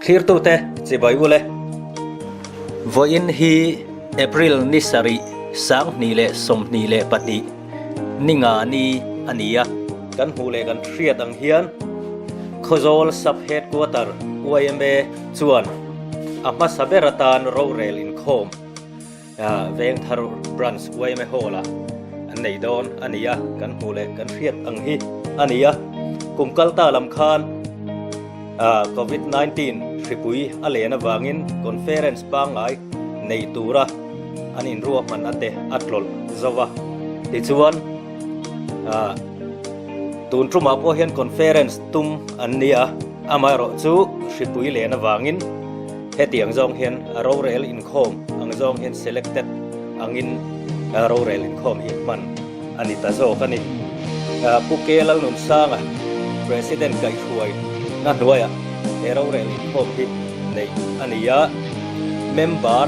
Thlirtute chibai ule. Vawiin hi April ni sarih 2022 ni nga ni a ni a. Kan hmuh leh kan hriat ang hian Khawzawl Sub Headquarter yma chuan a hmasa ber atan rorel inkhawm Vengthar Branch yma Hall ah an nei dawn a ni a, kan hmuh leh kan hriat ang hi a ni a. Kum kal ta lam khan Covid 19 hripui a len avangin conference pangngai nei tura an inruahman ate a tlawlh zo va. Tichuan tun tumah pawh hian conference tum an ni a, amaherawh chu hripui len avangin Hetiang zawng hian rorel inkhawm ang zawng hian selected angin rorel inkhawm hi hman a ni ta zawk a ni. Pu K. Lalnunsanga, President kaihhruai na hnuaiah he rorel inkhawm hi neih a ni a, member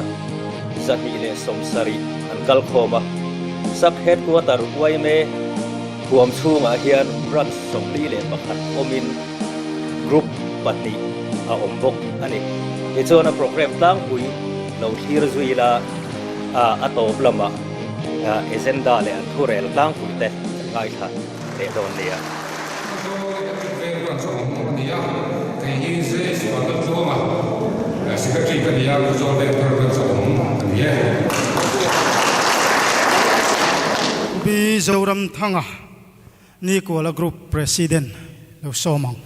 270 an kal khawm a. Sub Headquarter yma huam chhungah hian branch 41 awmin Group pahnih a awm bawk a ni. Tichuan a program tlangpui lo thlir zui la a tawp lamah agenda leh an thurel tlangpui te kan ngaithla leh dawn nia. Pi Zoramthanga Nikuala Group President lo sawm ang.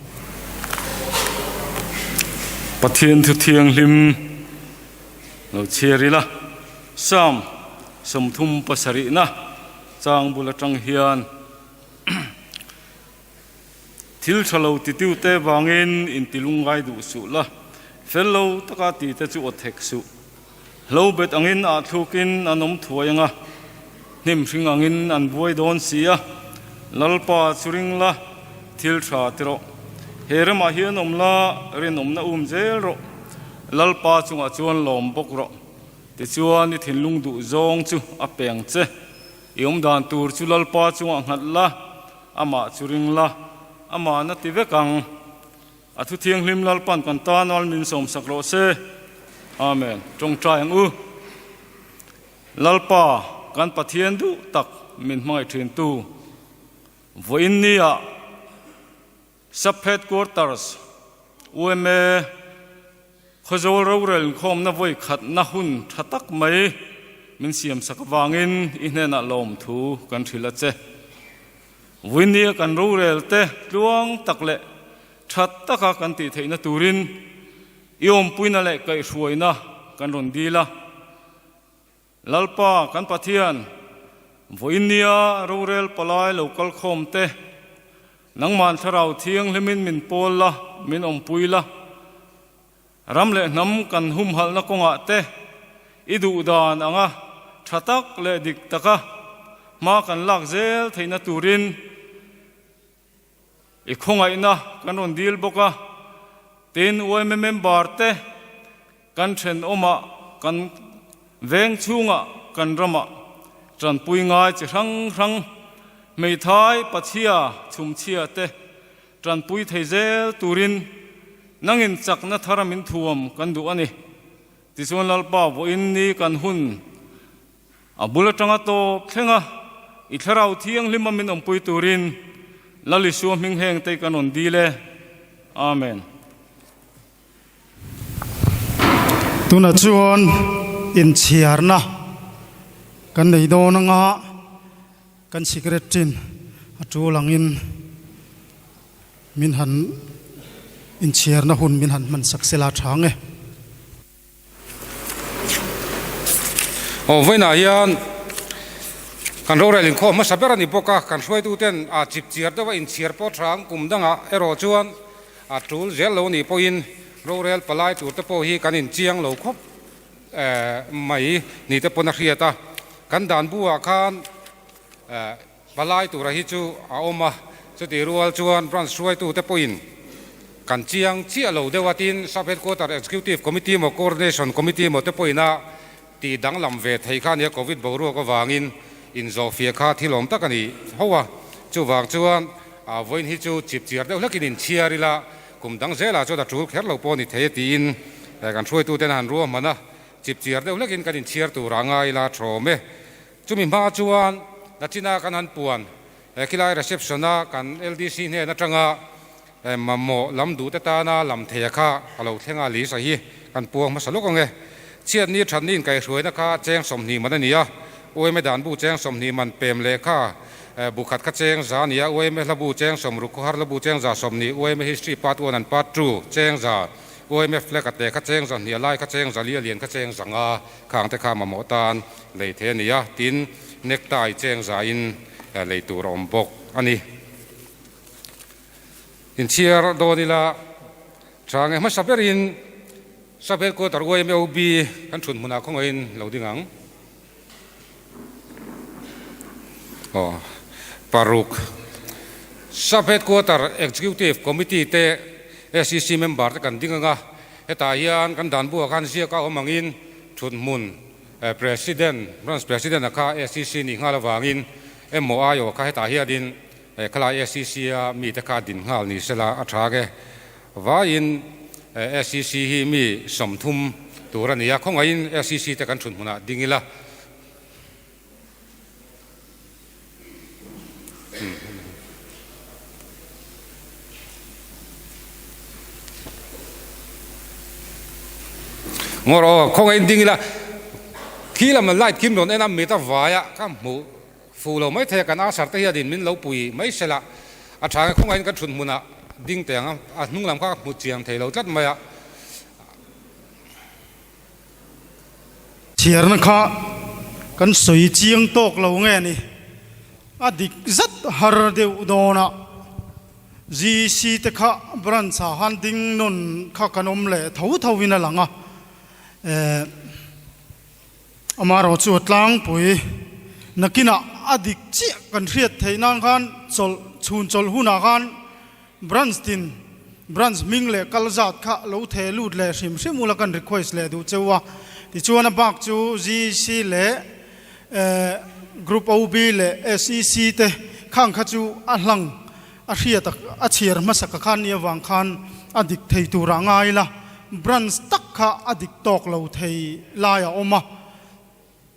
Pathian thu thianghlim lo chhiar ila, Psalm 37 na chang bul atang hian Thil tha lo titiu te vangin intilungai duh suh la, fel lo taka ti te chu aw thek suh. Hlo bet angin ah thlukin an awm thuai anga, hnim hring angin an buai dawn si a, Lalpa chu ring la, thil tha ti rawh. He ramah hian awm la, rinawmna um zel rawh. Lalpa chungah chuan lawm bawk rawh. Tichuan i thinlung duh zawng chu a peng che. I awm dan tur chu Lalpa chungah nghat la, amah chu ring la, amah na ti vek ang. A thu thianghlim Lalpan kan tan al min sawmsak rawh se. Amen. Tawngtai ang u. Lalpa, kan Pathian duh tak min hmangaih thin tu. Vawiin ni ah Sub Headquarters UMA Khawzawl rorel inkhawmna vawi khatna hun tha tak mai min siamsak avangin i hnenah lawmthu kan hrilh a che. Vawinia kan rorel te tluang tak leh tha taka kan tih theihna turin i awmpuina leh kaihhruaina kan rawn dil a. Lalpa kan Pathian, vawinia rorel palai lo kal khawm te, nangman Thlarau Thianghlimin min pawl la, min awmpui la. Ram leh hnam kan humhalhna kawngah te i duh dan anga tha tak leh dik taka hma kan lak zel theihna turin i khawngaihna kan rawn dil bawk a. Tin, yma member te kan thenawmah, kan veng chhungah, kan ramah tanpui ngai chi hrang hrang, hmeithai, pachhia, chhumchhia te Tanpui thei zel turin nangin chakna thara min thuam kan duh a ni. Tichuan Lalpa vawiin ni kan hun a bul atanga tawp thleng a, i Thlarau Thianghlima min awmpui turin Lal Isua hming heng te kan rawn dil e. Amen. Tunah chuan inchhiarna kan nei dawn anga. Kan cigarette tin a tul angin min han inchhiarna hun min han hman sak sela tha ang e. Aw vawiinah hian kan rorel inkhawm hmasa ber a ni bawk a, kan hruaituten a chip chiar deuh a inchhiar pawh tha ang kum dangah erawh chuan a tul zel lo nih pawhin rorel palai tur te pawh hi kan inchiang lo khawp mai ni te pawn a hriat a, kan dan buah khan palai tura hi chu a awm a, chutih rual chuan branch hruaitu te pawhin kan chiang chiah lo deuh a, tin sub headquarter executive committee emaw coordination committee emaw te pawhin a tih danglam ve thei kha a nia, covid boruak avangin inzawhfiah kha thil awm tak a ni ho a, chuvang chuan vawiin hi chu chipchiar deuh hlekin inchhiar ila. Kum dang zelah chuan a tul kher lo pawh a ni thei e tiin kan hruaituten a han ruahman a, chipchiar deuh hlekin kan inchhiar turah a ngai ila thawm e. Chumi hma chuan Nachina kan han puan khilai reception a kan LDC hnen atanga mamawh lam duhte tana lam theia kha a lo thleng a, Lisa hi kan puang hmasa lawk ang e. Chhiatni thatni inkaihhruaina kha cheng 20 man a ni a, UMA danbu cheng 20 man pem lehkha Bu khat kha cheng za a ni a, UMA hlabu cheng 60, khawhar hlabu cheng 120, UMA History Part One and Part Two cheng za, UMA Flag a te kha cheng 200, a lai kha cheng 400, a lian kha cheng 500, khang te kha mamawh tan lei thei a ni a, tin necktie cheng za in lei tur a awm bawk a ni. Inchhiar dawn ila tha nge hmasa berin Sub Headquarter UMA OB kan thun hmunah khawngaihin lo ding ang. Aw, paruk. Sub Headquarter Executive Committee te SEC member te kan ding anga, hetah hian kan dan buah khan ziak a awm angin thuthmun President, Branch President a kha SEC nih nghal avangin emaw aiawh kha hetah hianin khalai SEC a mite kha din nghal ni sela a tha ge. Vaiin SEC hi mi 30 tur a ni a, khawngaihin SEC te kan thun hmunah ding ila. Ngawr aw, khawngaihin ding ila. Khi lam light kim rawn en a, mit a vai a, ka hmuh Fuh lo mai thei a, kan Asar te hianin min lo pui mai sela, a tha nge khawngaihin kan thut hmunah ding teh ang a, a hnung lam kha ka hmu chiang thei lo tlat mai a. Chhiarna kha kan sawi chiang tawk lo nge ni, a dik zat har deuh dawn a, GC te kha branch ah khan ding nawn kha kan awm leh tho tho in a lang a, eh. Amaherawh chu a tlangpui nakinah a dik chiah kan hriat theih nan khan chawlh chhun chawlh hunah khan branch tin branch hming leh kal zat kha lo theh lut leh hrim hrim ula kan request leh duh cheu a. Tichuan a bak chu GC leh Group OB leh SEC te khang kha chu a hlang a hriat a chhiar hmasa ka khan nia vang khan a dik thei tur ah ngai ila branch tak kha a dik tawk lo thei lai a awm a,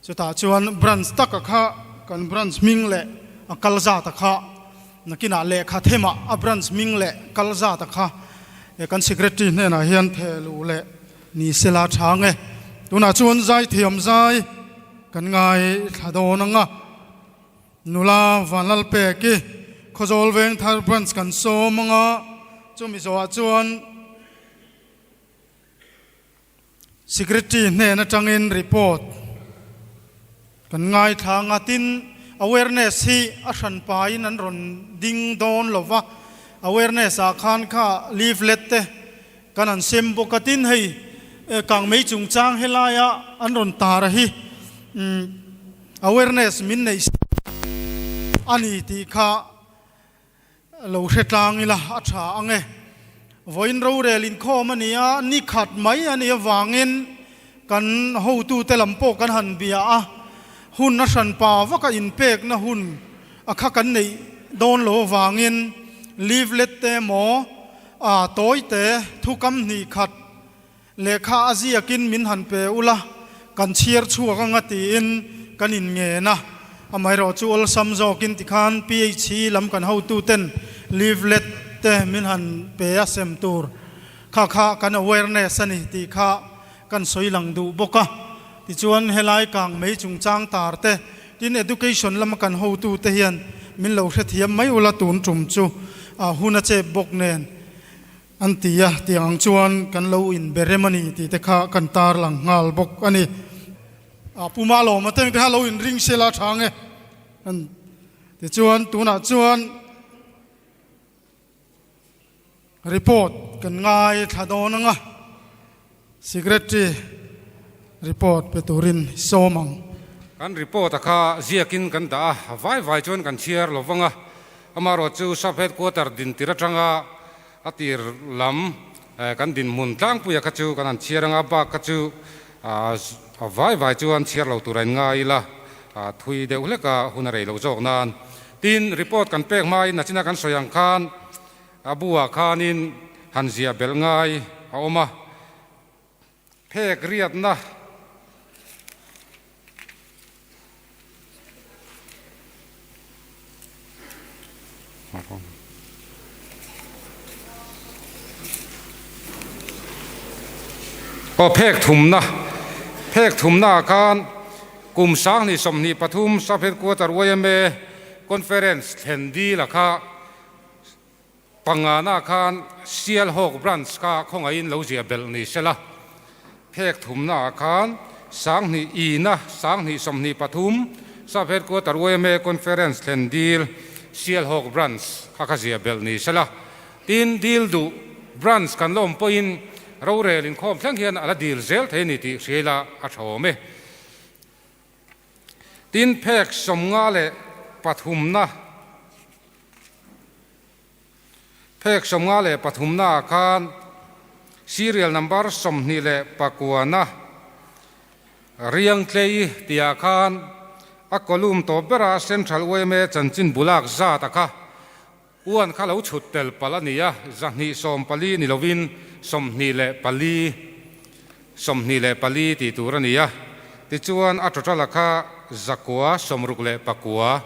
chutah chuan branch taka kha kan branch hming leh a kal zat a kha nakinah lehkha themah a branch hming leh kal zat a kha kan secretary hnenah hian theh luh leh ni sela tha nge tunah chuan zai thiam zai kan ngai thla dawn ang a. Nula Vanlalpeki Khawzawl Vengthar Branch kan sawm ang a, chumi zawhah chuan Secretary hnen atangin report kan ngaithla ang a, tin awareness hi a hran pain an rawn ding dawn lo va, awareness ah khan kha leaflet te kan han sem bawk a, tin hei kangmei chungchang helaia an rawn tar a hi Awareness min neih a ni tih kha lo hre tlang ila a tha ang e. Vawiin rorel inkhawm a ni a, ni khat mai a nih avangin kan hotute lam pawh kan han bia a, hun a hranpa vaka inpekna hun a kha kan neih dawn lo avangin leaflet te emaw tawi te thukam hnih khat Lehkha a ziakin min han pe ula, kan chhiar chhuak anga tiin kan inngen a. Amaherawh chu awlsam zawkin tikhan PHE lam kan hotuten leaflet te min han pe a sem tur kha kha kan awareness a ni tih kha kan sawi lang duh bawk a. Tichuan helai kang mei chungchang tar te tin education lama kan hotute hian min lo hrethiam mai ula tun tum chu a hun a chep bawk nen. An ti a, tiang ang chuan kan lo inbe rem a ni tih te kha kan tar lang nghal bawk a ni. A Pu Malawma te ang te kha lo inring sela tha ang e. An tichuan tunah chuan report kan ngai thla dawn ang a, Secretary report pe turin sawm ang. Kan report a kha ziakin kan dah a, vai vai chuan kan chhiar lo vang a, Amaherawh chu Sub Headquarter dintir atanga a tir lam kan dinhmun tlangpuia kha chu kan han chhiar anga bak kha chu a vai vai chuan chhiar lo tur a inngai ila thui deuh hlek a hun a rei lo zawk nan. Tin, report kan pek hmain nachina kan sawi ang khan a buah khanin han ziah belh ngai a awm a, phek riatna Aw phek thumna phek thumna ah khan kum 2023 Sub Headquarter yma Conference thlen dil a kha Pangana khan Sialhawk Branch kha khawngaihin lo zia belh ni sela, phek thumna ah khan 2000 ina 2023 Sub Headquarter yma Conference thlen dil Sialhawk Branch kha kha zia belh ni sela, tin dil duh Branch kan la awm pawhin rorel inkhawm thleng hian a la dil zel thei a ni tih hria ila a tha awm e. Tin phek 53na. Phek 53 ah khan serial number 29 na Riangtlei tihah khan a column tawp berah Central yma chanchin bulak zat a kha uan kha lo chhut tel palh a ni a, 214 ni lovin 24 24 tih tur a ni a, tichuan a total a kha 969.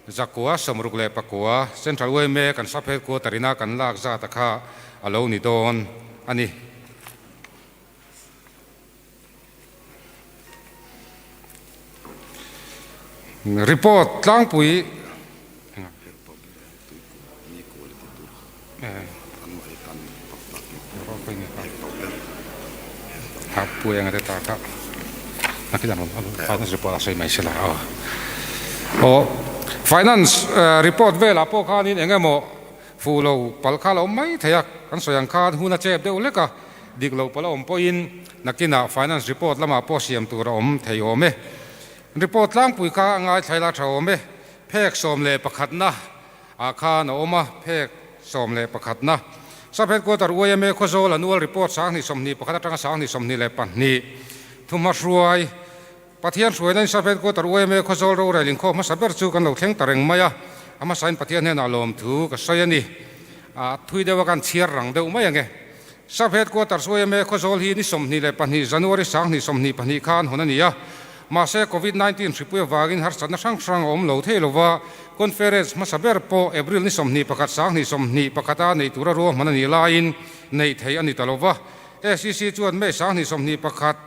969, Central yma kan sub headquarter ina kan lak zat a kha a lo ni dawn a ni. Report tlangpui. Finance report velah pawh khanin eng emaw fuh lo pal kha a lo awm mai thei a, kan sawi ang khan hun a chep deuh hlek a, dik lo pal a awm pawhin nakinah finance report lamah pawh siam tur a awm thei awm e. Report tlangpui kha a ngaithla ila tha awm e. Phek 11 na ah khan a awm a, phek 11 na Sub Headquarter yma Khawzawl Annual Report 2021 atanga 2022 thumhma hruai Pathian hruaina in Sub Headquarter yma Khawzawl rorel inkhawm hmasa ber chu kan lo thleng ta reng mai a, a hmasain Pathian hnenah lawmthu ka sawi a ni. A thui deuh a kan chhiar rang deuh mai ange. Sub Headquarters yma Khawzawl hi ni 22 January 2022 khan hawn a ni a, mahse Covid 19 hripui avangin harsatna hrang hrang a awm lo thei lova, Conference hmasa ber pawh April ni 21 2021 a neih tura ruahman a nih laiin neih theih a ni ta lova, SEC chuan May 2021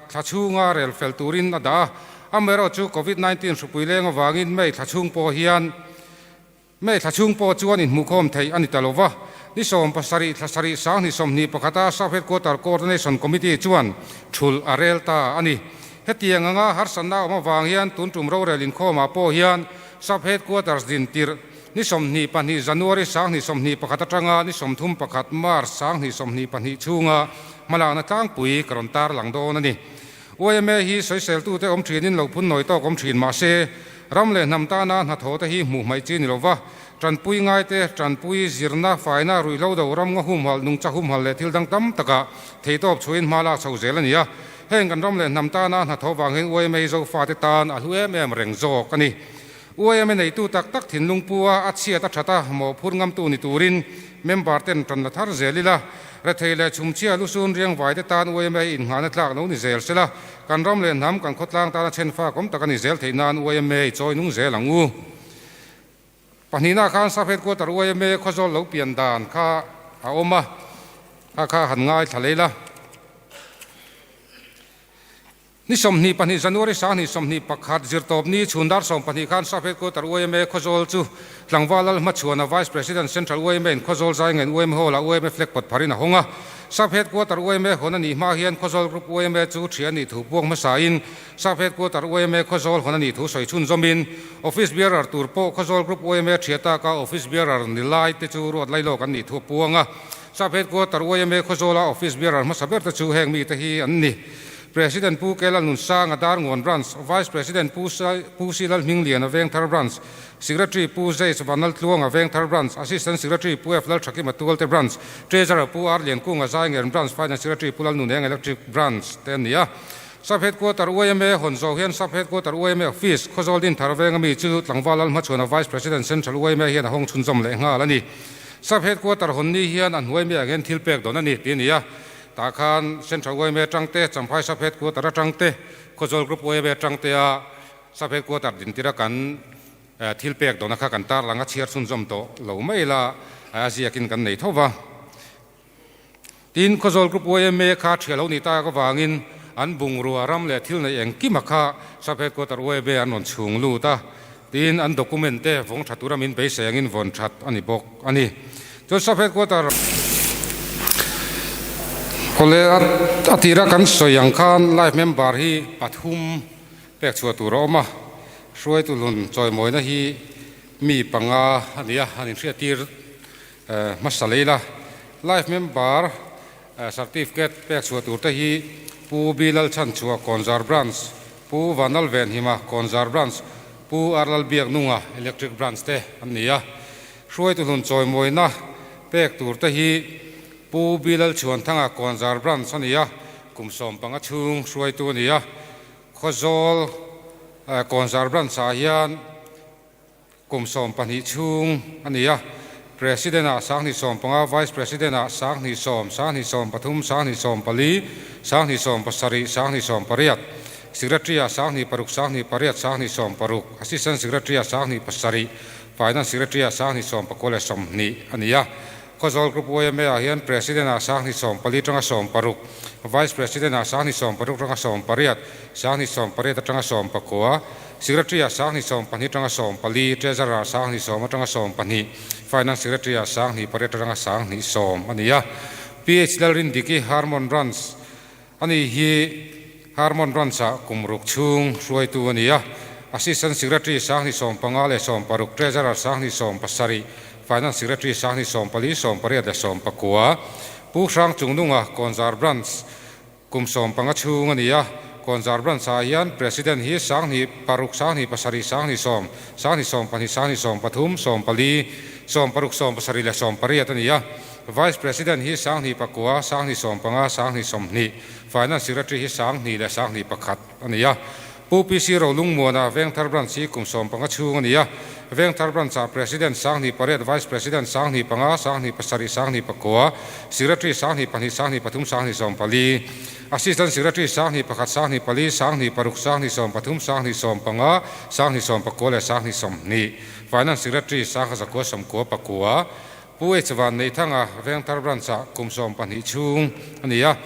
thla chhunga rel fel turin a dah a, amaherawhchu Covid 19 hripui leng avangin May thla chhung pawh hian May thla chhung pawh chuan inhmuhkhawm theih a ni ta lo va, ni 17 thla sarih 2021 a Sub Headquarter Coordination Committee chuan thulh a rel ta a ni. Hetiang anga harsatna a awm avang hian tun tum rorel inkhawmah pawh hian Sub Headquarters din tirh ni 22 January 2021 atanga ni 31 March 2022 chhunga hmalakna tlangpui ka rawn tarlang dawn a ni. Yma hi sawiseltute awm thinin lo phun nawi tawk awm thin mah se, ram leh hnam tana hnathawh te hi hmuh hmaih chi ni lova, tanpui ngaite, tanpui, zirna, faina, ruihhlo do, ram nga humhalh, nungcha humhalh leh thil dang tam takah theitawp chhuahin hma lak chho zel a ni a. Heng kan ram leh hnam tana hnathawh vang hian yma hi Zofate tan a hlu em em reng zawk a ni. Yma neitu tak tak thinlung pu a, a chhiat a that a, mawhphur ngamtu ni turin member ten tan la thar zel ila, rethei leh chhumchhia lusun riangvai te tan yma hi innghahna tlak lo ni zel sela, kan ram leh hnam kan khawtlang tana chhenfak awm tak a ni zel theih nan yma i chawi nung zel ang u. Pahnihna khan Sub Headquarter yma Khawzawl lo pian dan kha a awm a, kha kha han ngaithla lei la. Ni 22 January 2021 zirtawpni chhun dar 12 khan Sub Headquarter yma Khawzawl chu Tlangval Lalhmachhuana Vice President Central yma in Khawzawl Zaingen yma Hall ah yma flag pawt pharin a hawng a. Sub Headquarter yma hawn a nih hma hian Khawzawl Group yma chu thian nih thu puak hmasain Sub Headquarter yma Khawzawl hawn a nih thu sawi chhunzawmin Office Bearer tur pawh Khawzawl Group yma thiataka Office Bearer ni lai te chu ruat lailawk an nih thu a puang a. Sub Headquarter yma Khawzawla Office Bearer hmasa ber te chu heng mite hi an ni. President Pu K Lalnunsanga Darngawn Branch, Vice President Pu Pu C Lalhmingliana Vengthar Branch, Secretary Pu Zays Vanlaltluanga Vengthar Branch, Assistant Secretary Pu F Lalthakima Tualte Branch, Treasurer Pu R Liankunga Zaingen Branch, Finance Secretary Pu Lalnuneng Electric Branch te an ni a. Sub Headquarter yma hawn zawh hian Sub Headquarter yma Office, Khawzawl Dinthar Venga mi chu Tlangval Lalhmachhuana Vice President Central yma hian a hawng chhunzawm leh nghal a ni. Sub Headquarter hawn ni hian a hnuai miah hian thil pek dawn a ni tih a ni a. Tah khan Central yma atang te, Champhai Sub Headquarter atang te, Khawzawl Group yma atang te a Sub Headquarter dintira kan thil pek dawna kha kan tarlang a chhiar chhunzawm tawh lo mai la a ziakin kan nei tho va. Tin, Khawzawl Group yma kha thiah lo nih tak avangin an bungrua ram leh thil neih engkima kha Sub Headquarter yma an rawn chhung lut a, tin an document te vawng tha tura min beisei angin vawn that a ni bawk a ni. Chuan Sub Headquarter Khawle a tira kan sawi ang khan Life Member hi pathum pek chhuah tur a awm a, hruaitu hlun chawimawina hi mi panga a ni a, an inhriattir hmasa lei la. Life member certificate pek chhuah tur te hi Pu B Lalchhanchhuah Kawnzar Branch, Pu Vanlalvenhima Kawnzar Branch, Pu R Lalbiaknunga Electric Branch te an ni a. Hruaitu hlun chawimawina pek tur te hi Pu B Lalchhuanthanga Kawnzar Branch a ni a, kum 15 chhung hruaitu a ni a. Khawzawl Kawnzar Branch-ah hian kum 12 chhung a ni a, President-ah 2015, Vice President-ah 2010, 2013, 2014, 2017, 2018, Secretary-ah 26, 28, 26, Assistant Secretary-ah 27, Finance Secretary-ah 29 a ni a. Khawzawl Group YMA-ah hian President-ah 24 atanga 60, Vice President-ah 26 atanga 18, 28 atanga 19, Secretary-ah 22 atanga 14, Treasurer-ah 20 atanga 12, Finance Secretary-ah 28 atanga 20 a ni a. PH Lalrindiki Harmon Branch a ni hi Harmon Branch-ah kum ruk chhung hruaitu a ni a, Assistant Secretary 25 leh 60, Treasurer 27, Finance Secretary 24, 18 leh 19, Pu Hrang Chungnunga Kawnzar Branch kum 15 chhung a ni a, Kawnzar Branch-ah hian President hi 26, 27, 20, 22, 23, 14, 16, 17 leh 18 a ni a, Vice President hi 29, 25, 20, Finance Secretary hi 2 leh 21 a ni a. Pu PC Rolungmuana Vengthar Branch hi kum 15 chhung a ni a. Vengthar Branch-ah President 28, Vice President 25, 27, 29, Secretary 22, 23, 24, Assistant Secretary 21, 24, 26, 23, 25, 29 leh 20, Finance Secretary 1999, Pu H Vanneithanga Vengthar Branch-ah kum 12 chhung a ni a.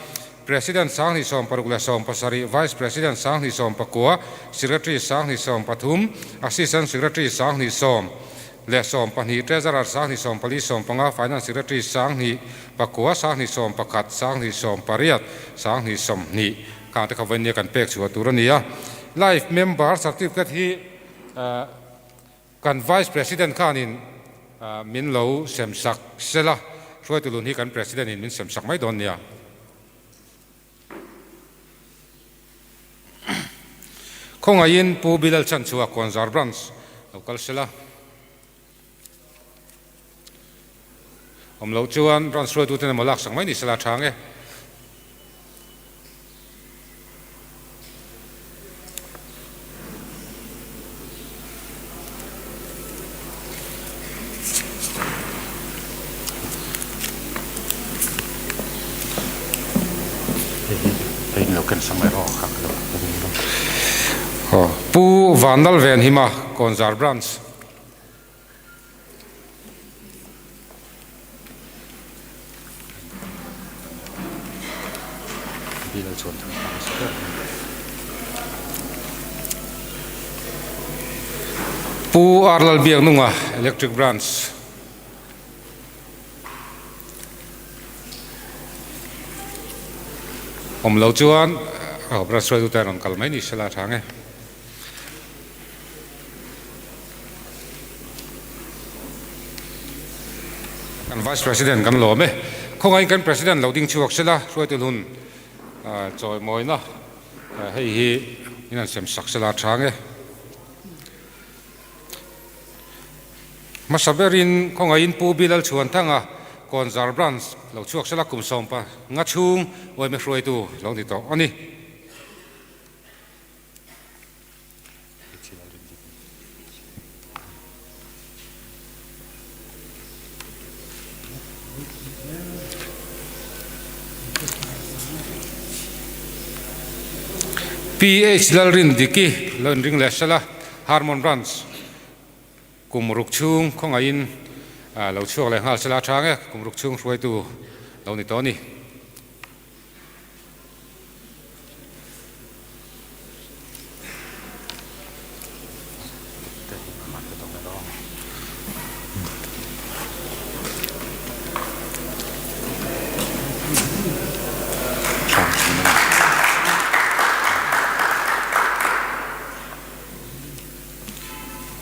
President 26 leh 17, Vice President 29, Secretary 23, Assistant Secretary 20 leh 12, Treasurer 24, 15, Finance Secretary 29, 21, 28, 20 khang te kha vawinia kan pek chhuah tur a ni a. Life Member Certificate hi kan Vice President khanin min lo semsak sela, hruaitu lun hi kan President in min semsak mai dawn nia. Khawngaihin Pu Bilal Chanchua Kawnzar Branch lo kal sela. Awm loh chuan branch hruaituten emaw laksak mai ni sela tha nge. Pu Vanlalvenhima Kawnzar Branch. Pu R Lalbiaknunga Electric Branch. Awm lo chuan branch hruaitute an rawn kal mai ni sela a tha ang e. Kan Vice President kan lawm e. Khawngaihin kan President lo ding chhuak sela, hruaitu hun chawimawina hei hi in han sem sak sela a tha ang e. Hmasa berin khawngaihin Pu Bilal Chhuanthanga Kawnzar Branch lo chhuak sela kum 15 chhung uaime hruaitu lo ni tawh a ni. PH Lalrindiki lo inring leh sela, Harmon Branch kum ruk chhung khawngaihin lo chhuak leh nghal sela a tha ang e, kum ruk chhung hruaitu lo ni tawh a ni.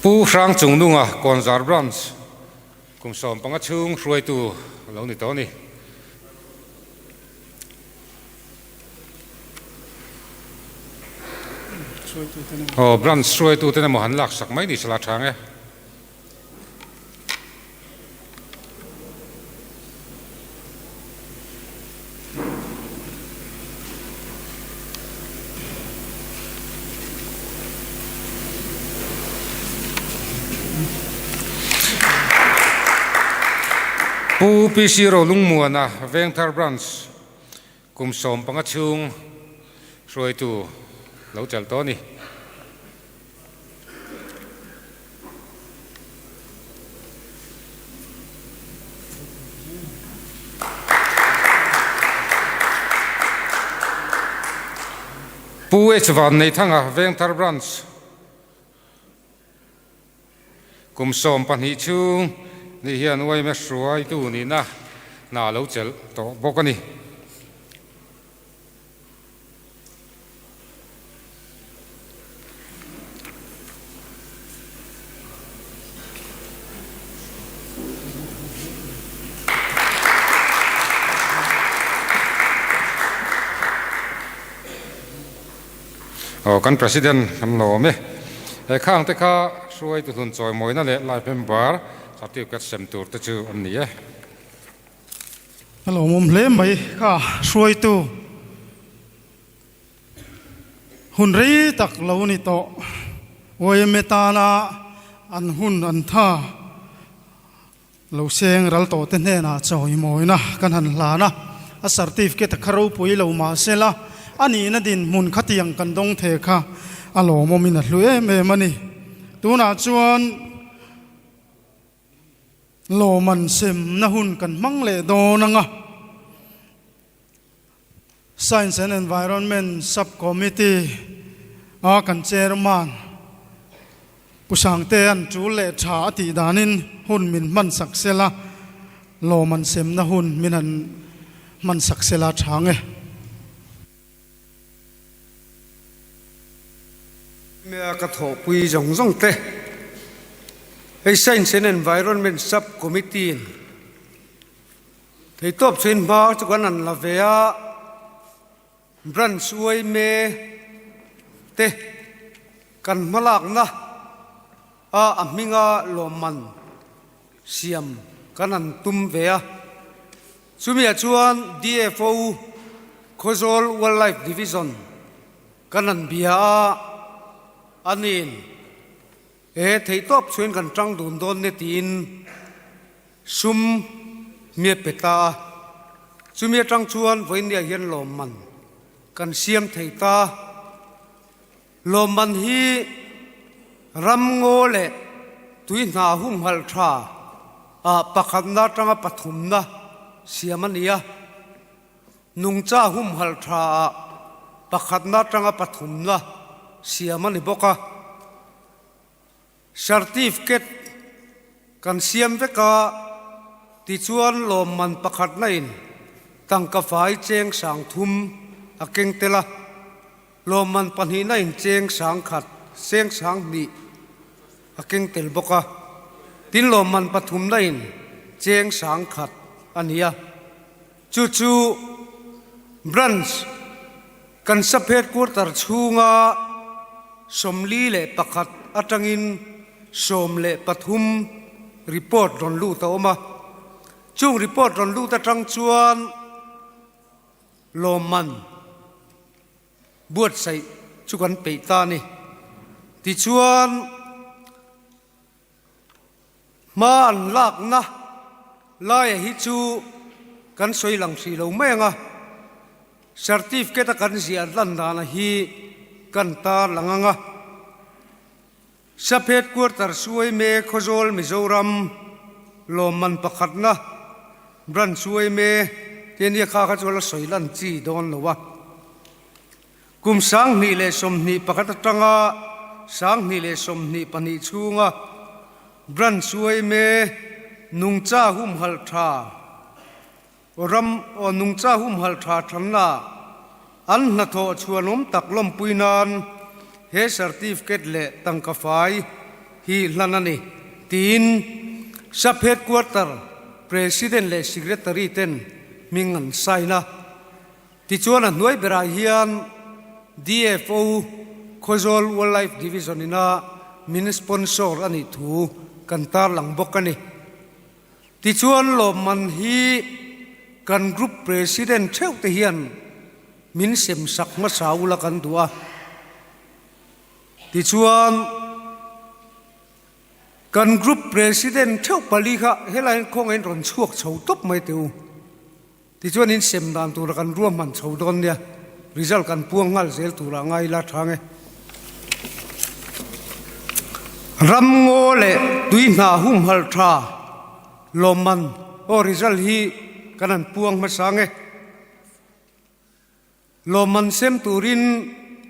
Pu Hrangchungnunga Kawnzar Branch kum 15 chhung hruaitu lo ni tawh a ni. Aw branch hruaitu ten emaw han lak sak mai ni sala thang e. Pu PC Rolungmuana Vengthar Branch kum 15 chhung hruaitu lo chelh tawh a ni. Pu H Vanneithanga Vengthar Branch kum 12 chhung ni hian yma hruaitu nihna hna lo chelh tawh bawk a ni. Aw kan President kan lawm e. He khang te kha hruaitu hlun chawimawina leh life member certificate sem tur te chu an ni e. A lawmawm hle mai kha hruaitu hun rei tak lo ni tawh yma tana an hun an tha lo seng ral tawh te hnenah chawimawina kan han hlan a, a certificate kha ropui lo mahsela a nihna dinhmun khatiang kan dawng the kha a lawmawmin a hlu em em a ni. Tunah chuan. Lawman semna hun kan hmang leh dawn ang a, Science and Environment Sub-Committee a kan Chairman Pu Sangtea'n tul leh tha a tih danin hun min hman sak sela, lawman semna hun min han hman sak sela tha ang e. Mea ka thawhpui zawng zawng te, hei Science and Environment Sub Committee in theitawp chuin hma chu kan han la ve a, Branch uaime te kan hmalakna a a hminga lawmman siam kan han tum ve a. Chumiah chuan DFO Khawzawl Wildlife Division kan han bia a, ani'n he theihtawp chhuin kan tang dun dawn ne tiin sum mi a pe ta a. Chumi atang chuan vawinia hian lawmman kan siam thei ta. Lawmman hi ramngaw leh tui hna humhalh tha ah pakhatna atanga pathumna siam a ni a, nungcha humhalh tha ah pakhatna atanga pathumna siam a ni bawk a. Certificate kan siam vek a, tichuan lawmman pakhatna in tangka fai cheng 3000 a keng tel a, lawmman pahnihna in cheng 1000, cheng 2000 a keng tel bawk a, tin lawmman pathumna in cheng 1000 a ni a, chu chu Branch Kan sub headquarter chhunga 41 atangin 13 report rawn lut a awm a, chung report rawn lut atang chuan lawmman buatsaih chu kan peih ta a ni. Tichuan hma an lakna laia hi chu kan sawi lang hrih lo mai ang a, certificate a kan ziah lan dana hi. Kan tarlang ang a, Sap Headquarter Suaime Khawzawl Mizoram lawmman pakhatna Branch Suaime te nia kha kha chu la sawi lan chi dawn lo a. Kum 2021 atanga 2022 chhunga Branch Suaime nungcha humhalh tha Ram aw nungcha humhalh tha thanna an hnathawh chhuanawm tak lawmpui nan he certificate leh tangka fai hi hlan a ni, tiin Sub Headquarter President leh Secretary ten hming an sign a. Tichuan a hnuai berah hian DFO Khawzawl Wildlife Division ina min sponsor a nih thu kan tarlang bawk a ni. Tichuan lawmman hi kan group president theuh te hian min sem sak hmasa ula kan duh a. Tichuan kan group president theuh pali kha helai hian khawngaih in rawn chhuak chho tawp mai teh u. Tichuan in sem dan tura kan ruahman chho dawn nia, result kan puang nghal zel tura ngai ila tha nge. Ram ngaw leh tui hna humhalh tha lawmman aw result hi kan han puang hmasa nge. Lawmman sem turin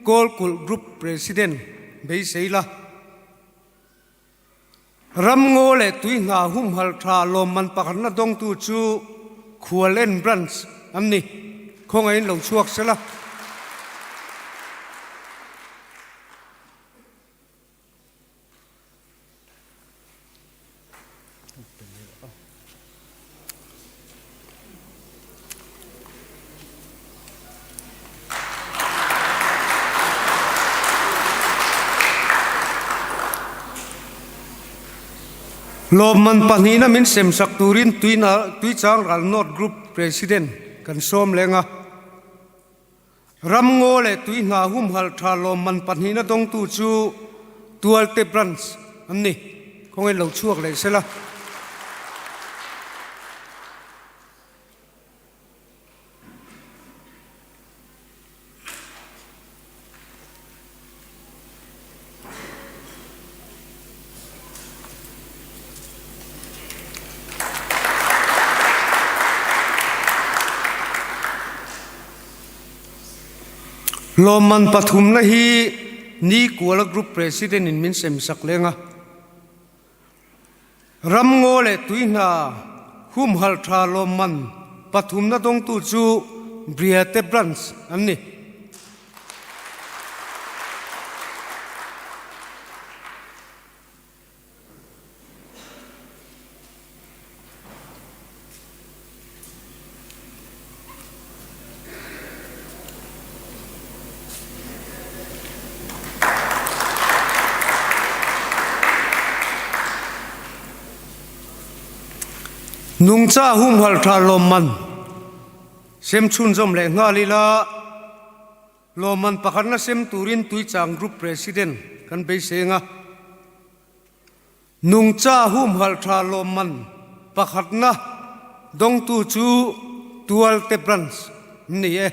Kawlkulh Group President beisei la. Ramngaw leh tuihna humhalh tha lawmman pakhatna dawngtu chu Khualen Branch an ni. Khawngaihin lo chhuak sela. Lawmman pahnihna min semsak turin Tuichang Ral North Group President kan sawm leng a. Ramngaw leh Tuihna humhalh tha lawmman pahnihna dawngtu chu Tualte Branch an ni. Khawngaih lo chhuak leh sela. Lawmman pathumna hi Nikuala Group President in min sem sak leng a. Ramngaw leh tuihna humhalh tha lawmman pathumna dawngtu chu Briate Branch an ni. Nungcha humhalh tha lawmman sem chhunzawm leh nghal ila lawmman pakhatna sem turin Tuichang Group President kan beiseng a. Nungcha humhalh tha lawmman pakhatna dawngtu chu Tualte Branch an ni e.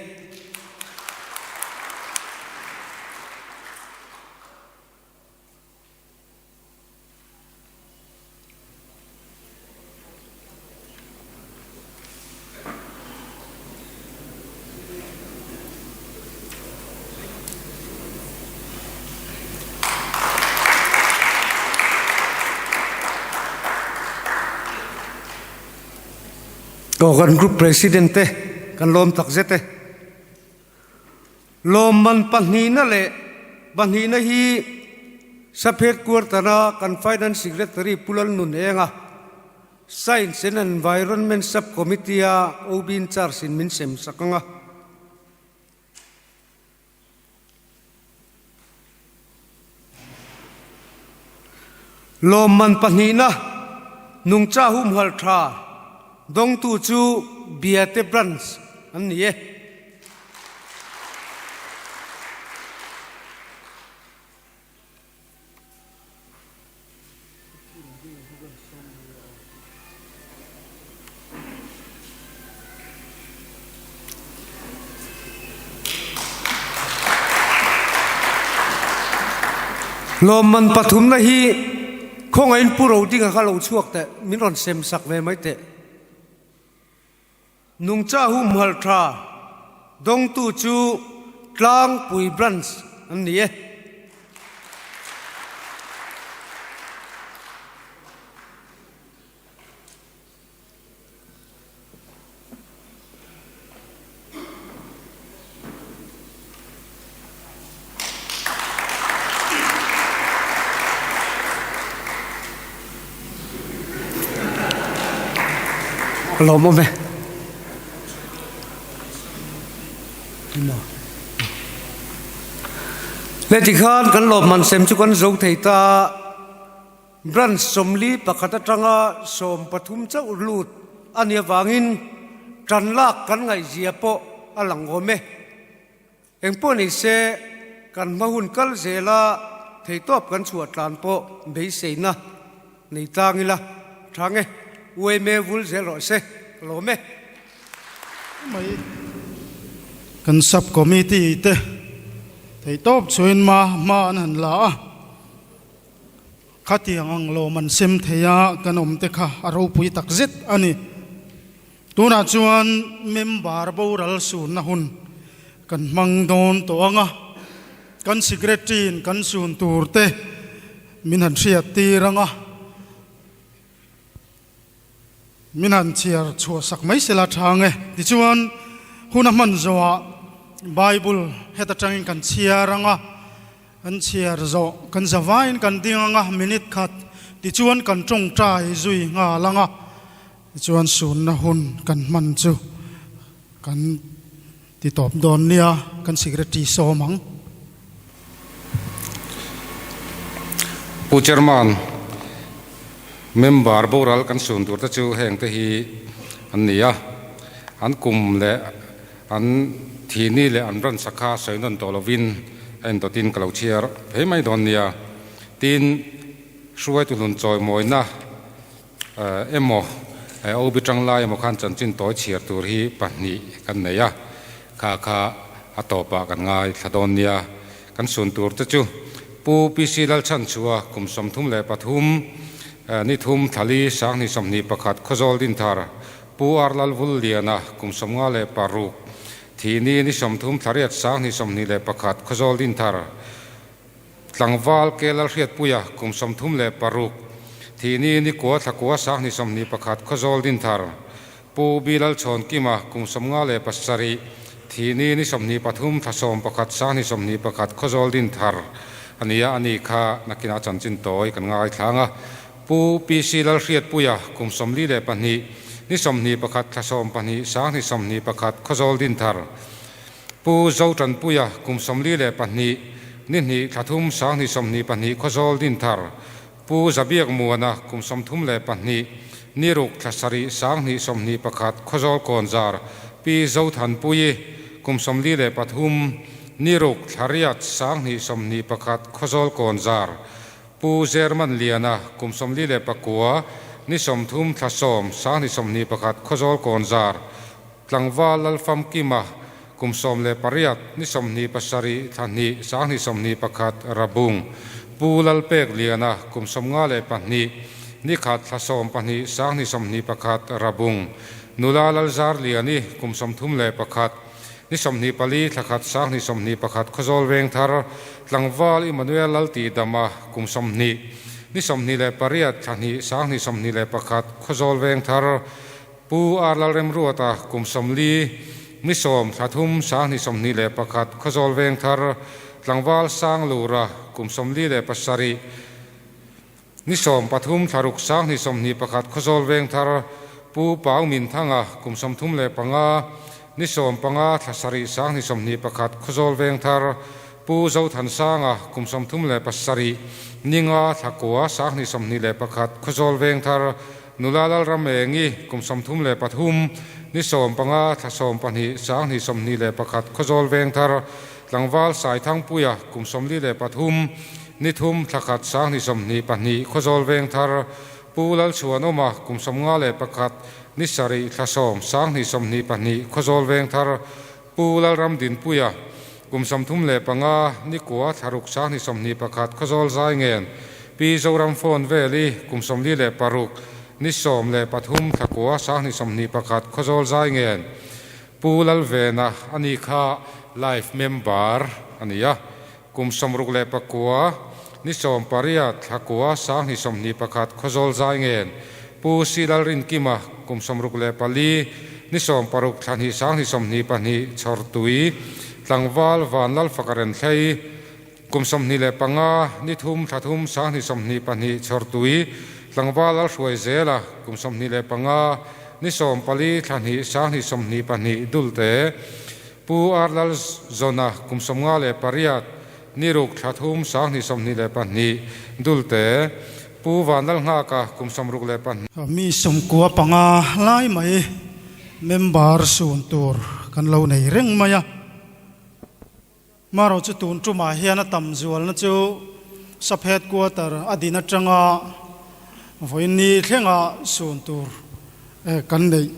Aw kan group president te kan lawm tak zet e. Lawmman pahnihna leh pahnihna hi Sub Headquarter a kan Finance Secretary Pu Lalnunenga Science and Environment Sub Committee a OB in charge in min sem sak ang a. Lawmman pahnihna nungcha humhalh tha dawngtu chu Biate Branch an ni e. Lawmman pathumna hi khawngaihin Pu Rodinga kha lo chhuak teh, min rawn sem sak ve mai teh. Nungcha humhalh tha dawngtu chu Tlangpui Branch an ni e. Lawm awm e. Le tikhan kan lawmman sem chu kan zo thei ta. Branch 41 atanga 13 chauh lut a nih avangin tan lak kan ngaihzia pawh a lang awm e. Engpawh ni se kan hma hun kal zela theitawp kan chhuah tlan pawh beiseina nei tlang ila tha nge UMA vul zel rawh se ka lawm e. Mai kan sub committee te theitawp chuin hma hma an han la a. Khatiang ang lawm an sem thei a, kan awm te kha a ropui tak zet a ni. Tunah chuan member boral sunna hun kan hmang dawn tawh ang a, kan secretary in kan sun tur te min han hriat tir ang a, Min han chhiar chhuah sak mai sela tha ang e. Tichuan, hun a hman zawhah Bible het atangin kan chhiar ang a, kan chhiar zawh kan zavaiin kan ding ang a, minute khat tichuan kan tawngtai zui nghal ang a, tichuan sunna hun kan hman chu kan ti tawp dawn nia, kan secretary sawm ang. Pu Chairman, member boral kan sun tur te chu heng te hi an ni a, an kum leh an thihni leh an rawn sakha sawi nawn tawh lovin a indawtin ka lo chhiar phei mai dawn nia. Tin, hruaitu hlun chawimawina Emaw, OB tanglai emaw khan chanchin tawi chhiar tur hi pahnih kan nei a, kha kha a tawpah kan ngaithla dawn nia. Kan sun tur te chu Pu PC Lalchhanchhua kum 33, ni thum thlali 2021 Khawzawl Dinthar, Pu R Lalvulliana kum 56, Thihni ni 30 thlariat 2021 Khawzawl Dinthar, Tlangval ke Lalhriatpuia kum 36, Thihni Nikua Thlakua 2021 Khawzawl Dinthar, Pu B Lalchhawnkima kum 57, Thihni ni 23 thla 11 2021 Khawzawl Dinthar a ni a, ani kha nakinah chanchin tawi kan ngaithlang a. Pu PC Lalhriatpuia kum 42, ni 21 thla 12 2021 Khawzawl Dinthar, Pu Zotanpuia kum 42, ni hnih thla thum 2022 Khawzawl Dinthar, Pu Zabiak Muana kum 32, ni ruk thla sarih 2021 Khawzawl Kawnzar, Pi Zothanpuii kum 43, ni ruk thla riat 2021 Khawzawl Kawnzar, Pu Zerman Liana kum 49, ni 30 thla 10 2021 Khawzawl Kawnzar, Tlangval Lalfamkima, kum 18, ni 27 thla hnih 2021 Rabung, Pu Lalpek Liana, kum 52, ni khat thla 12 2021 Rabung, Nula Lalzar Liani, kum 31, ni 24 thla khat 2021 Khawzawl Vengthar, Tlangval Immanuel Laltihdama, kum 20, ni 28 thla hnih 2021 Khawzawl Vengthar, Pu R Lalremruata kum 40, ni 10 thla thum 2021 Khawzawl Vengthar, Tlangval Sanglura kum 47, ni 13 thla ruk 2021 Khawzawl Vengthar, Pu Pau Minthanga kum 35, ni 15 thla sarih 2021 Khawzawl Vengthar, Pu Zothansanga kum 37, ni nga thla kua 2021 Khawzawl Vengthar, Nula Lalramengi kum 33, ni 15 thla 12 2021 Khawzawl Vengthar, Tlangval Saithangpuia kum 43, ni thum thla khat 2022 Khawzawl Vengthar, Pu Lalchhuanawma kum 51, ni sarih thla 10 2022 Khawzawl Vengthar, Pu Lalramdinpuia. Kum 35, Nikua, Thlaruk 2021, Khawzawl Zaingen, Pi Zoram Phone Veli, Kum 46, Ni 13, Thlakua, 2021, Khawzawl Zaingen, Pu Lalvena, ani kha Life Member a ni a. Kum 69, ni 18, Thlakua, 2021, Khawzawl Zaingen, Pu Si Lalrinkima, kum 64, ni 16, Thlahnih 2022, Chhawrtui, Tlangval Vanlalfakaren Thlei, kum 25, ni 3, Thlathum, 2022, Chhawrtui, Tlangval Lalhruai Zela, kum 25, ni 14, Thlahnih 2022, Dulte, Pu Ar Lalzawna kum 58, ni ruk thla thum 2022, Dulte, Pu Vanlalnghaka kum 62. Mi 95 lai mai member sun tur kan lo nei reng mai a. Marawh chu tun tumah hian a tam zualna chu sub headquarter a din atanga vawiin thlenga sun tur kan neih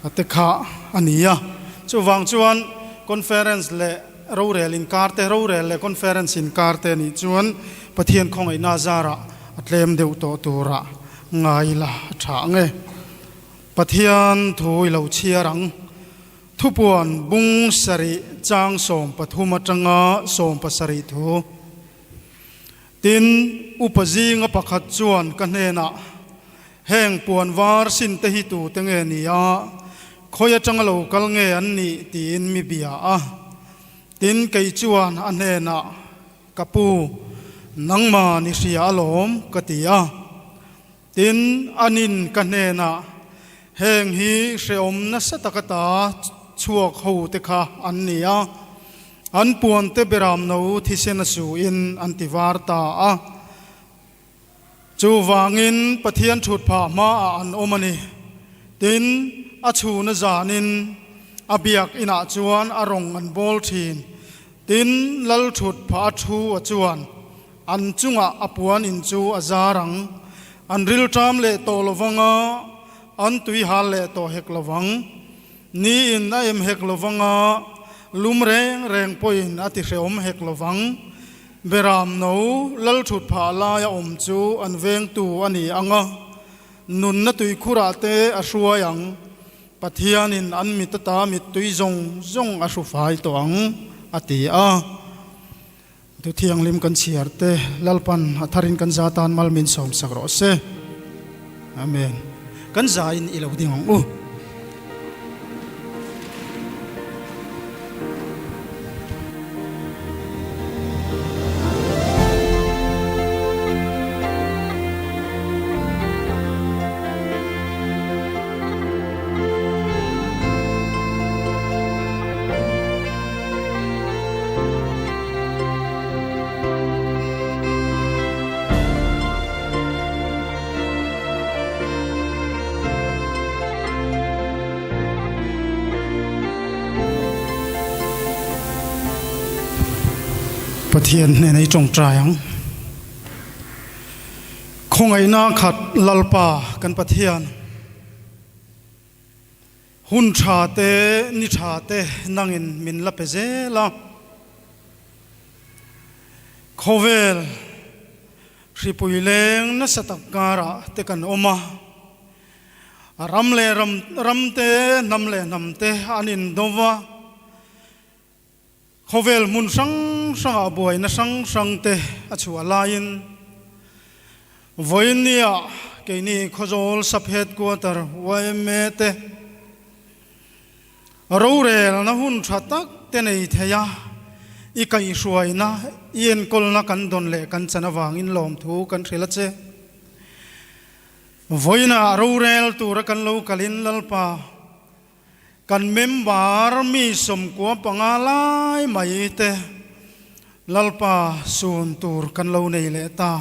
a te kha a ni a. Chuvang chuan conference leh rorel inkar te, rorel leh conference inkar te nih chuan Pathian khawngaihna zarah a tlem deuh tawh turah ngai la a tha ang e. Pathian thu i lo chhiar ang. Thupuan bung sarih chang 13 atanga 17 thu. Tin, upa zinga pakhat chuan ka hnenah, Heng puan var sin te hi tute nge ni a, khawi atanga lo kal nge an nih? tiin mi bia a. Tin, kei chuan a hnenah, Ka pu, nangmah ni hria alawm, ka ti a. Tin, anin ka hnenah, Heng hi hrehawm nasa taka ta chhuak ho te kha an ni a, an puan te beram no thisen a suin an ti var ta a. Chuvangin Pathian thut phah hmaah an awm a ni. Tin, a chhuna zanin a biak inah chuan a rawng an bawl thin. Tin, lal thut phah a thu a chuan an chungah a puan in chu a zar ang. An rilṭam leh tawh lovang a, an tui hal leh tawh hek lovang. Niin a em hek lovang a, lum reng reng pawhin a ti hrehawm hek lovang. Beram no lal thut phah laia awm chu an vengtu a ni ang a, nunna tuikhurah te a hruai ang, Pathianin an mit ata mittui zawng zawng a hru fai tawh ang, a ti a. Thu thianghlim kan chhiar te Lalpan a tharin kan za tan mal min sawmsak rawh se. Amen. Kan zain i lo ding ang u. Pathian hnena i tawngtai ang. Khawngaihna khat Lalpa kan Pathian hun tha te ni tha te nangin min la pe zel a. Khawvel Hripui leng nasa tak karah te kan awm a, ram leh ram ram te, hnam leh hnam te an indo va, khawvel hmun hrang hrangah buaina hrang hrang te a chhuah laiin vawinia keini Khawzawl Sub Headquarter yma te Rorelna hun tha tak te nei thei a, i kaihhruaina, i enkawlna kan dawn leh kan chan avangin lawmthu kan hrilh a che. Vawiinah rorel tura kan lo kalin Lalpa, kan member mi 95 lai mai te Lalpa sun tur kan lo nei leh ta.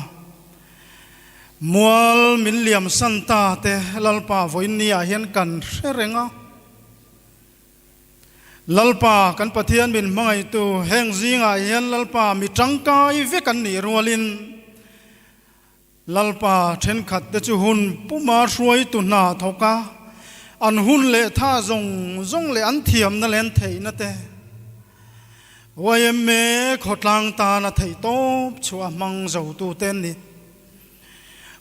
Mual min liam san ta te Lalpa vawiin ni ah hian kan hre reng a. Lalpa kan Pathian min hmangaihtu heng zingah hian Lalpa mi tangkai vek an nih rualin Lalpa thenkhat te chu hun puma hruaitu hna thawk a, an hun leh tha zawng zawng leh an thiamna leh an theihna te. Yma khawtlang tana theihtawp chhuah hmang zotute an ni.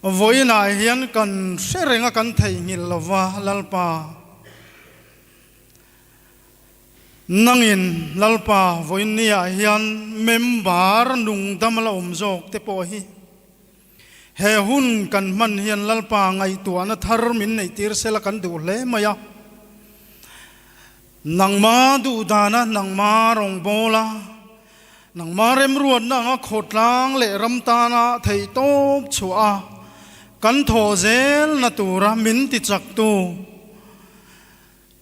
Vawiinah hian kan hre renga kan theihnghilh lova Lalpa. Nangin Lalpa vawiinniah hian member nungdam la awm zawk te pawh hi he hun kan hman hian Lalpa ngaihtuahna thar min neihtir sela kan duh hle mai a. Nangma duhdana, nangma rawngbawla, nangma remruatna anga khawtlang leh ram tana theihtawp chhuah a kan thawh zelna tura min tichaktu,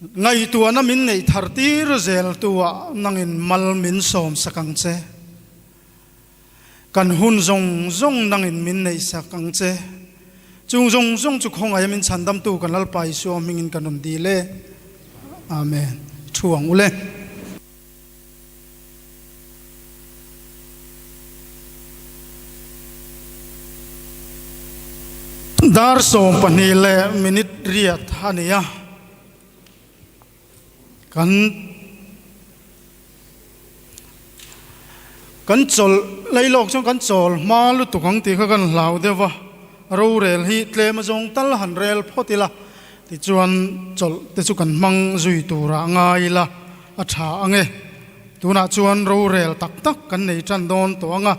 Ngaihtuahna min neih thar tir zel tu ah nangin mal min sawm sak ang che. Kan hun zawng zawng nangin min neih sak ang che. Chung zawng zawng chu khawngaih a min chhandamtu kan Lalpa Isua hmingin kan rawn dil e. Amen. Thu ang u le. Dar 12 leh minute riat a ni a, kan kan chawlh lei lawk chuan kan chawl hma lutuk ang tih kha kan hlau deuh a, rorel hi tlem a zawng tal han rel phawt ila tichuan chawlh te chu kan hmang zui turah ngai ila. A tha ang e. Tunah chuan rorel tak tak kan nei tan dawn tawh ang a.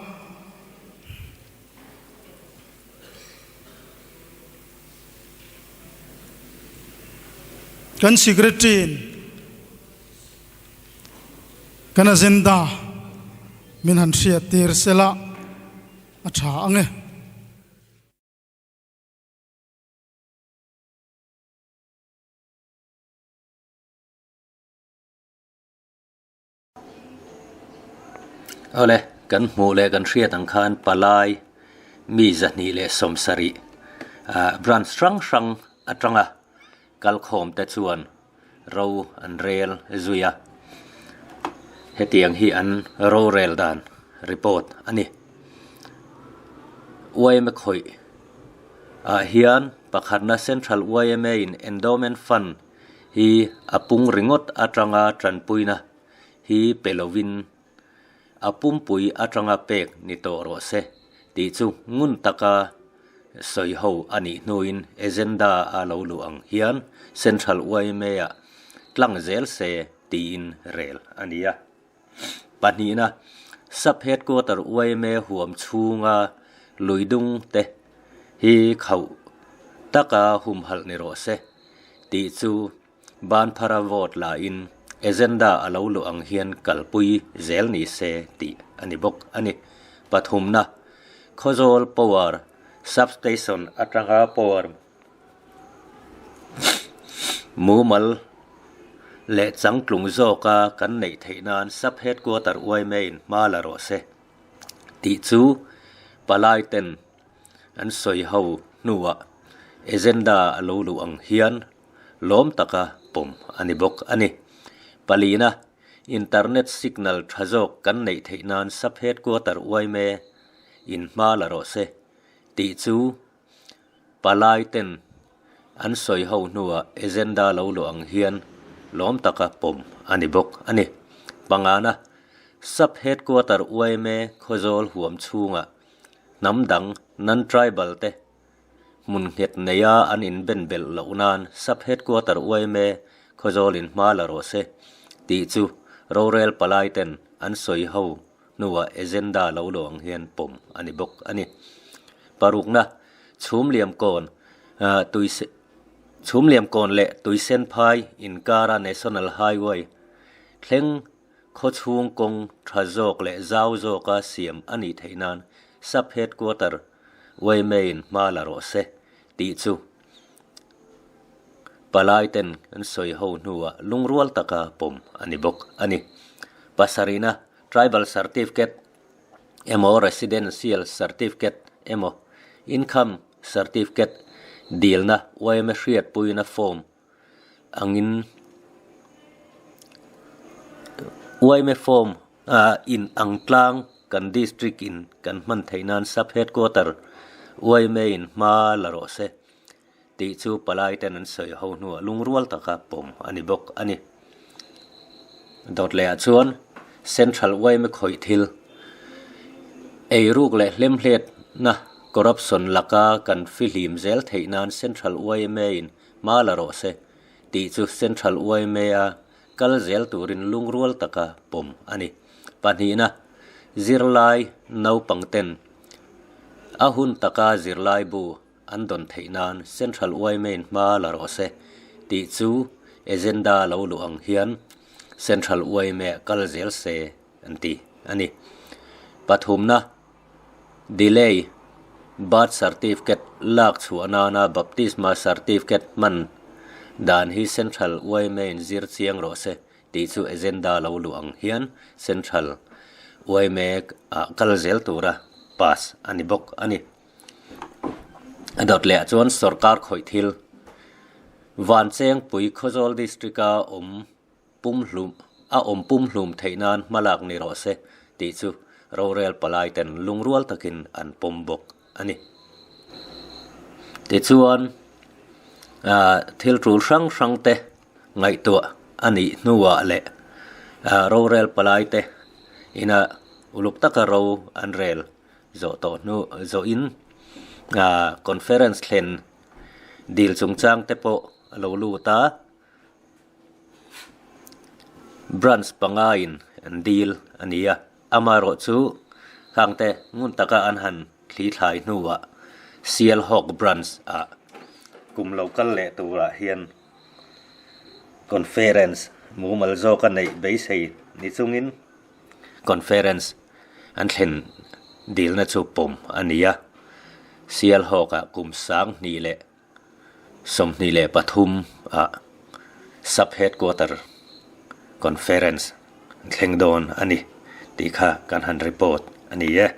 Kan Secretary-in kan agenda min han hriattir sela a tha ang e. Awle, kan hmuh leh kan hriat ang khan palai mi 270 ah branch hrang hrang atanga kalkhawm te chuan ro an rel zui a, hetiang hi an rorel dan report a ni. Yma khawih ah hian pakhatna Central yma in Endowment Fund hi a pung ringawt atanga tanpuina hi pe lovin a pumpui atanga pek ni tawh rawh se tih chu ngun taka sawi ho a nih hnuin agenda a lo luh ang hian Central YMA-ah tlang zel se tiin rel a ni a. Pahnihna, Sub Headquarter yma huam chhunga luidung te hi khauh taka humhalh ni rawh se tih chu banphara vote la in agenda a lo luh ang hian kalpui zel ni se tih a ni bawk a ni. Pathumna, Khawzawl Power Substation atanga power Mumal leh changtlung zawka kan neih theih nan Sub Headquarter yma in hma la rawh se tih chu palai ten an sawi ho hnuah agenda a lo luh ang hian lawm taka pawm a ni bawk a ni. Palina, Internet signal tha zawk kan neih theih nan Sub Headquarter yma in hma la rawh se tih chu Palai ten an sawi ho hnuah agenda lo luh ang hian lawm taka pawm a ni bawk a ni. Pangana, Sub Headquarter yma Khawzawl huam chhungah hnam dang non-tribal te hmun nghet neia an inben belh loh nan Sub Headquarter yma Khawzawl in hma la rawh se tih chu rorel palai ten an sawi ho hnuah agenda lo lo ang hian pawm a ni bawk a ni. Parukna, Chhumliam kawn tui Chhumliam kawn leh Tuisenphai inkara National Highway thleng khawchhung kawng tha zawk leh zau zawka siam a nih theih nan Sub Headquarter yma in hma la rawh se tih chu Palai ten an sawi ho hnuah lungrual taka pawm a ni bawk a ni. Pasarihna, Tribal Certificate emaw Residential Certificate emaw Income Certificate dilna yma hriatpuina form angin yma form in ang tlang kan District in kan hman theih nan Sub Headquarter yma in hma la rawh se. Tih chu palai ten an sawi ho hnuah lungrual taka pawm a ni bawk a ni. Dawt lehah chuan Central yma khawih thil eiruk leh hlemhletna, corruption, laka kan fihlim zel theih nan Central yma in hma la rawh se tih chu Central yma a kal zel turin lungrual taka pawm a ni. Pahnihna, zirlai naupangten a hun taka zirlai bu an dawn theih nan Central yma in hma la rawh se tih chu agenda lo luh ang hian Central yma kal zel se an ti a ni. Pathumna, Delay, Birth Certificate lak chhuah nana Baptisma Certificate hman dan hi Central yma in zir chiang rawh se tih chu agenda lo luh ang hian Central yma ah kal zel tura pass a ni bawk a ni. A dawt leh ah chuan sorkar khawih thil Vanchengpui Khawzawl District a awm pumhlum a awm pumhlum theih nan hmalak ni rawh se tih chu rorel palai ten lungrual takin an pawm bawk a ni. Tichuan ah thil tul hrang hrang te ngaihtuah a nih hnuah leh ah rorel palai te ina uluk taka ro an rel Zawh tawh hnu zawhin conference thlen dil chungchang te pawh a lo lut a, branch pangaiin an dil a ni a, amaherawh chu khangte ngun taka an han thli thlai hnuah Sialhawk branch ah kum lo kal leh turah hian conference mumal zawka neih beisei ni chungin Conference an thlen dilna chu pawm a ni a, Sialhawkah kum 2023 ah Sub Headquarter Conference an thleng dawn a ni tih kha kan han report a ni e.